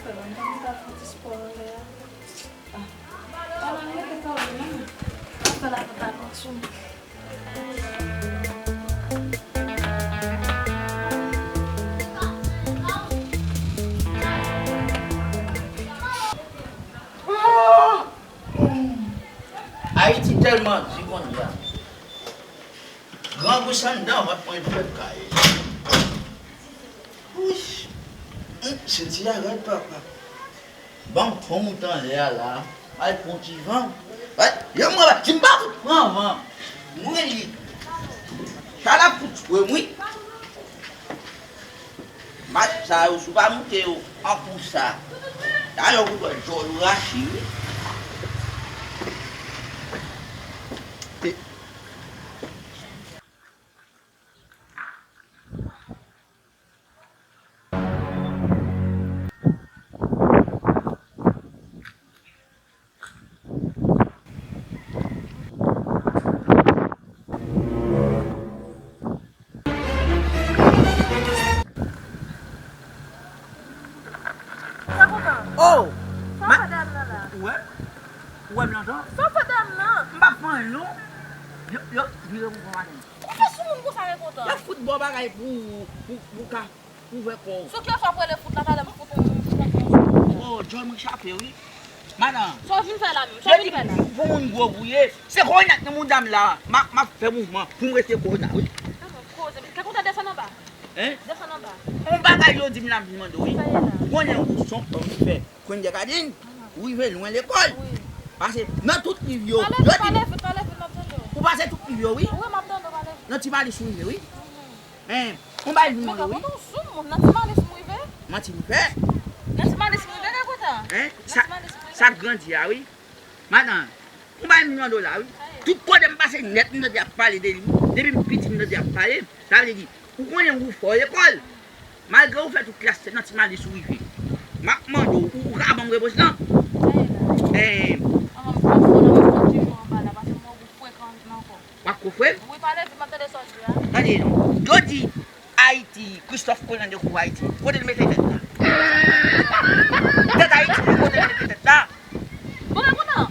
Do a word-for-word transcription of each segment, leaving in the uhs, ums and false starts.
Mwen ta fè ti spò anlè a. Ah. Ala, rete pale, non. Ap fè lapotat sou mwen. Ayiti tèlman di kounye a. Grangou s anndan, w ap manje dwèt kay. Wi. Hum, Cynthia, gad papa. Ban m pran mout anlè a la. Al pran ti van. Wè, yo mwen, si m pa fout pran van, mwen li. Sa l ap fout tchwe m, wi. Match sa yo, si w pa moute yo an konsa, talè w pou wè djòl ou rache, wi. Sa kontan? Oh! Sa w fè dam nan la? Ou wè? Ou wè m nan tan? Sa w fè dam nan? M pa fè anyen non. Yo, yo vire m konsa maten. Ou fè sou moun konsa men kontan? Yo fout bò bagay pou, pou, pou ka ouvè kò w. Sou ki oswa w rele fout la, talè m fout yon, fout yon. Oh, djòl mwen chape wi. Madan. Sa w vin fè la menm? Sa w vin fè la? Pou moun gwo pou ye. Se kòwona k nan mouda m la. M ap, m ap fè mouvman pou m rete kòwona wi. Avan koze. Kè kontan desann anba. Hein? Desann anba. On bagay yo di m la m vin mande w wi. Sa ye la? Ou konnen ou se yon fanm ki fè Kwenn Dèkadin, ou rive lwen lekòl. Wi. Paske nan tout liv yo, yo di m. Pale vit, pale vit, m ap tande w. Ou pase tout liv yo wi. Wi, m ap tande w, pale vit. Nan Ti Malis ou rive wi. Mhm. Hein, on bagay vin mande w wi. Men kè kontan w sou moun, nan Ti Malis m rive. Manti m fè. Nan Ti Malis m rive, kè kontan. Hein? Nan Ti Malis m rive. Sa, sa grandi a wi. Madan, on bagay m mande w la wi. Tout kote m pase nèt m tande y ap pale de li. Depi m piti m tande y ap pale. Sa vle di, ou konnen ou fò lekòl. Malgre ou fè tout klas sèt nan Ti Malis ou rive. M ap mande w, ou, ou ka ban m repons lan? Sa ye la? Hein. Manman m pa fò nan mwen konn ti jan anba la, paske m wè w frekan ankò. W ap koufre m? Wi, pale vit, m ap tande sa w di a. Tande non. Yo di Ayiti, Christophe Colin dekouvri Ayiti. Kote l mete tèt la? Tèt Ayiti, kote l mete tèt la? Bon, kè kontan.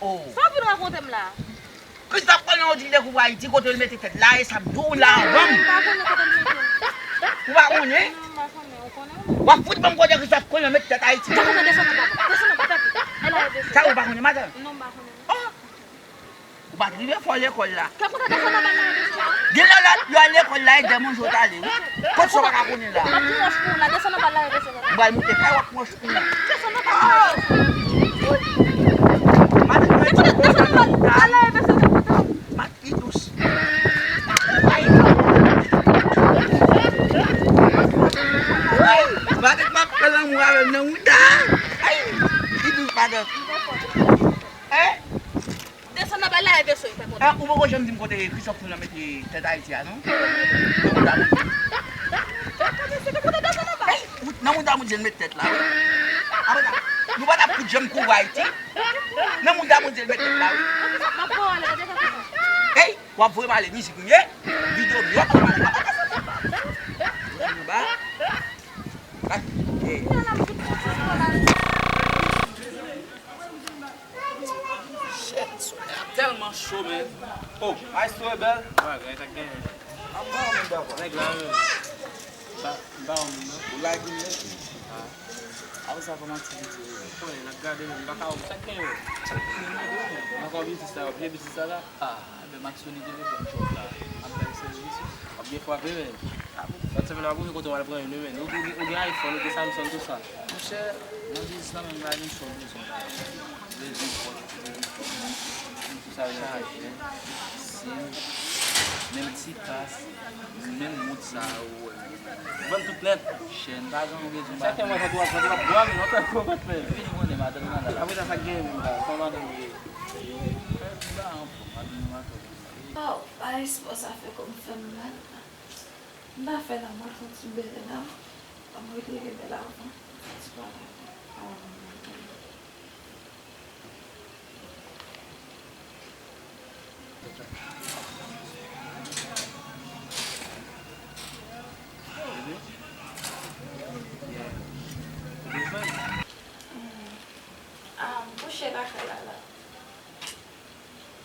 Oh. Sa w vin rakonte m la? Christophe Colin yo di l dekouvri Ayiti, kote l mete tèt la, e sa m di w la anvan m. M pa konnen kote l mete l. Ou pa konnen? Non, m pa konnen. Ou konnen? W ap fout ban m kote Christophe Colin mete tèt Ayiti. Kè kontan, desann anba. Desann anba, tanpri. Ala e desann. Sa ou pa konnen, madan? Non, m pa konnen. Oh! Ou pa t rive fò lekòl la. Kè kontan desann anba la e desann. Gen lè la, yo al lekòl la, e dèmanje w t ale, wi. Kot sa w pa ka konnen la? M ap pran wòch pou ou la, desann anba la e desann. M pral moute kay w ap pran wòch pou mwen. Desann anba la e desann. Madan, desann anba la e desann. Mat li dous. Madan, m ap fè lanmou avè m nan mouda. Ay, li dous, madan. Hein? Desann anba la e desann, pè kontan. Ah, ou poko janm di m kote Christophe Colin mete tèt Ayiti a, non? Nan mouda Bondye. Pè kontan, se te kote desann anba. Hey, ou, nan mouda Bondye l mete tèt la, wi. Apre sa, nou pa t ap fout janm kouvri Ayiti. Nan mouda Bondye l mete tèt la, wi. Hey, w ap voye m ale mizik m ye. Videyo m yo ap voye m ale. Desann anba. Hey. Shit, solèy ap tèlman cho, men. Oh, maestro Ebel. Bagay sa k genyen. Ap ba w moun dakò. Nèg la, men. Ba, ba w moun, non. Ou lage m nèt. Ah. Apre sa, kòman ti piti yo ye? Konnen, n ap gade, men, m pa ka wè sa k genyen. Sa k genyen, men, men. M pa ka wè biznis sa, yo, vye biznis sa la. Ah, men m ak Sony telefòn chòp la. M ap bay sèvis, wi. W ap byen frape, men. Lòt semèn, w ap wè kote w al pran youn, wi, men. Ou, ou, ou gen iPhone, ou gen Samsung, tout sa. Monchè, nan biznis lan menm, m pa gen chwa bezwen bagay. Bezwen pòt, bezwen fòm, tout sa yo chaje, sim, menm ti kas, menm mont sa yo, ou wè. Vann tout nèt. Chèn, pa gen yon bezwen bagay. Chak fwa mwen fè twa, fè twa, twa mil, mwen fè gwo kont menm. Vini konnen madanm nan la. Apre sa, sa k genyen menm la, kòman madanm ye? Li ba anfòm, madanm nan atò. Oh, pa espò sa fè kò m fè m mal. M pa fè la, mwen fè yon ti bèlè la. Ban m retire bèlè avan. Ti bagay la. Lakay la la.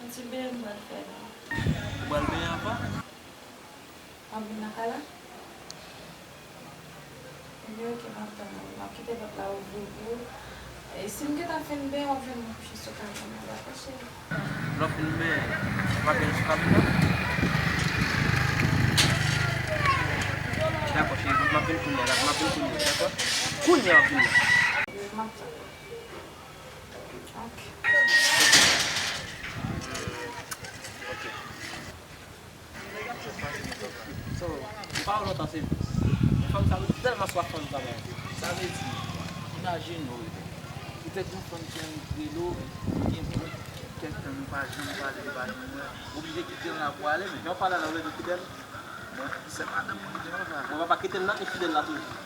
Yon ti benyen m pral fè la. Ou pral benyen anvan? W ap vin lakay la? Ebyen, oke, m ap tann ou. M ap kite pòt la ouvri pou ou. E si m gentan fin benyen, w ap jwenn mwen kouche sou kabin nan, dakò, cheri? Lè w fin benyen, w ap vin sou kabin nan? Dakò, cheri, m ap vin kounye a, m ap vin kounye a, dakò? Kounye a, w ap vin la. M ap tann ou. Ok. Ok. So, m pa wè lontan se fanm sa, m tèlman swaf fanm sa, men. Sa vle di, imajine w, poutèt yon fanm ki annik rele w, gen kèk tan nou pa janm pale, nou pa janm wè, ou oblije kite l la pou ale, men jan w pale la, ou rele fidèl. Bon, se madanm mwen ki te konsa. Bon, papa, kite l nan, e fidèl la toujou.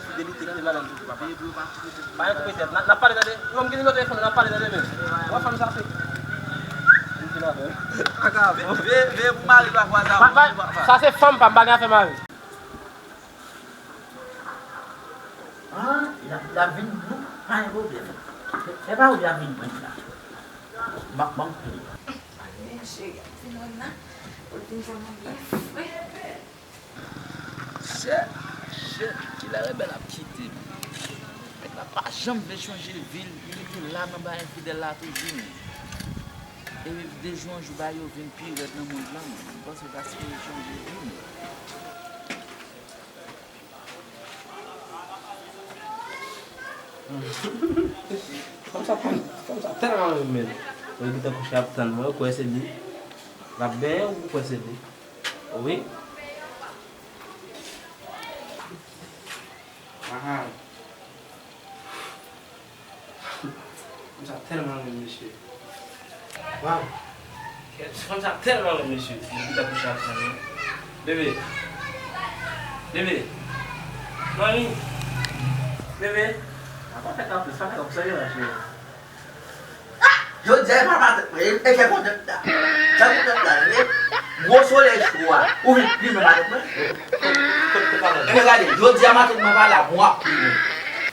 Fidelite ki te madanm toujou, papa. Veye pou yo pa koupe tèt. Pa gen koupe tèt. N ap pale tande. Yo, m gen nimewo telefòn nan, n ap pale tande, men. Wè fanm sa se. Veye, veye, veye pou mari pa vwaza. Pa, pa, sa se fanm pa m, pa gen afè mari. Ah, l ap, l ap vin, non, pa gen pwoblèm. Se pa ou l ap vin pran la. Ban, ban m konnen. Men cheri ap vin wè m la. Pou l vin jwenn mwen byen fre. Chè, chè, kilè Rebèl ap kite m? Nèg la pa janm vle chanje vi l, li rete la nan bagay fidèl la toujou, men. E de jou an jou, bagay yo vin pi rèd nan mond lan, men. M panse l ta sipoze chanje vi l. Fanm sa, fanm, fanm sa tèlman renmen l. Mwen gentan kouche ap tann mwen, ou kwè se li? L ap benyen, ou kwè se li? Wi. Ah. Fanm sa tèlman renmen mesye. Waw. Fanm sa tèlman renmen mesye. Li gentan kouche ap tann mwen. Bebe. Bebe. Manmi. Bebe. Apa fè tanpri, sa fè tanpri, sa gen la, cheri. Jodi a, e pa matant mwen, e, e fè kontan la. Fè kontan la, e gwo solèy cho a, ou vin plimen matant mwen. Ebyen gade, jodi a matant mwen pa la, bon, w ap plimen.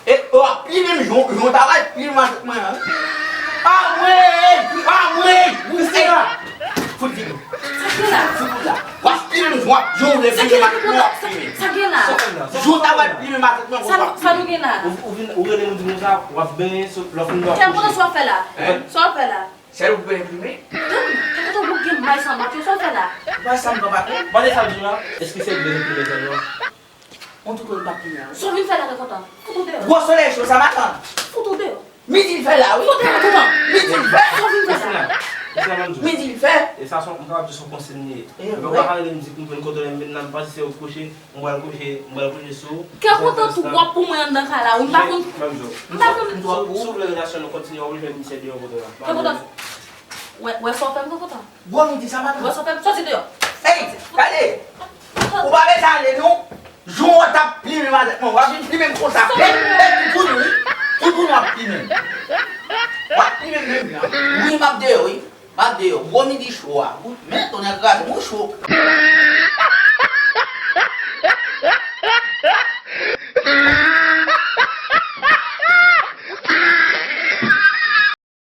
E w ap plimen m, jan, jan w ta pral plimen matant mwen an. Anmwey! Anmwey! Ey! Fout vini. Sa k gen la? Fout la. W ap plimen m, w ap, jan w vle plimen matant mwen, w ap plimen. Sa k gen la? Jou w ta pral plimen matant mwen, w ap plimen. Sa nou gen la? Ou, ou vin, ou rele nou di nou sa, w ap benyen, lè w fin dòmi. Kè kontan sa w ap fè la? Sa w ap fè la? Sèl ou ki konn enprime? Tann, kaka tankou gen may sa mòt yo, sa w fè la? Bay sa m pran patwon. Pase sa m di w la, èske se vre nou tounen sèl non? On tout moun pa tounen an. Sa w vin fè la kè kontan? Fout ou deyò. Gwo solèy cho sa matant. Fout ou deyò. Midi l fè la wi. Fout ou deyò kè kontan. Midi l fè. Sa w vin fè la? Midi l fè. E sa se yon, m kapab di se yon konsiy li ye. Ou pa ka rele m di m konn kote w ye, m vin la m panse se ou k kouche. M pral kouche, m pral kouche sou ou. Kè kontan tou gwòp pou mwen anndan kay la wi, m pa konn. M pa konn. Si w vle relasyon nou kontinye, w oblije met misye deyò kote w la. Kè kontan. Wè, wè sa w fè m, kè kontan. Gwo midi sa maten. Wè sa w fè m, soti deyò. Ey, gade. Ou pa bezwen ale non. Jou w t ap plimen matant mwen, w ap vin plimen m konsa. Ey, ey, toutouni wi. Toutouni w ap plimen m. W ap plimen m menm jan. Wi, m ap deyò wi. M ap deyò, gwo midi cho a. Men, tonnè kraze m, ou cho.